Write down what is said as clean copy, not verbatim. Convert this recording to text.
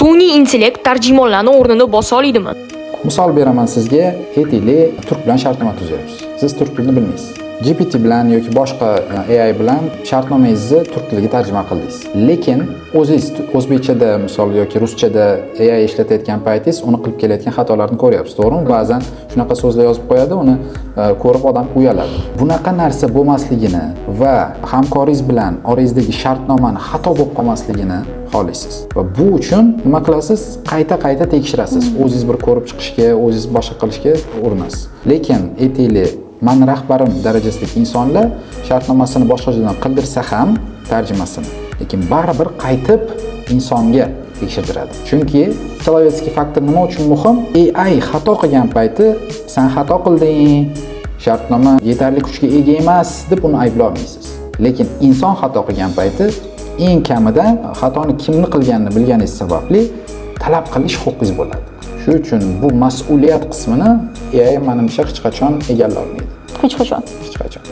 Sun'iy intellekt tarjimonlarni o'rnini bosa oladimi? Misol beraman sizga. Aytaylik, turk bilan shartnoma tuzyapsiz. Siz turk tilini bilmaysiz. GPT bilan yoki boshqa AI bilan shartnomangizni turk tiliga tarjima qildingiz. Lekin o'zingiz o'zbekchada, misol, yoki ruschada AI ishlatayotgan paytingiz uni qilib kelayotgan xatolarni ko'ryapsiz, to'g'rimi? Ba'zan shunaqa so'zlar yozib qo'yadi, uni ko'rib odam uyaladi. Bunaqa narsa bo'lmasligini va hamkoringiz bilan orangizdagi shartnomani xato bo'lib qolmasligini xohlaysiz. Va bu uchun nima qilasiz? Qayta qayta tekshirasiz. O'zingiz bir ko'rib chiqishga, o'zingiz boshqa qilishga urinasiz. Lekin aytaylik, man rahbarim darajasidagi insonlar shartnomasini boshqa joydan qildirsa ham tarjimasini, lekin baribir qaytib insonga tekshirtiradi. Chunki человеческий фактор nima uchun muhim? AI xato qilgan payti "San xato qilding, shartnoma yetarli kuchga ega emas" deb uni ayblay olmaysiz. Lekin inson xato qilgan payti eng kamida xatoni kimni qilganini bilganingiz sababli talab qilish huquqingiz bo'ladi. Shu uchun bu mas'uliyat qismini AI, manimcha, hech qachon egallay olmaydi. Hech qachon. Hech qachon.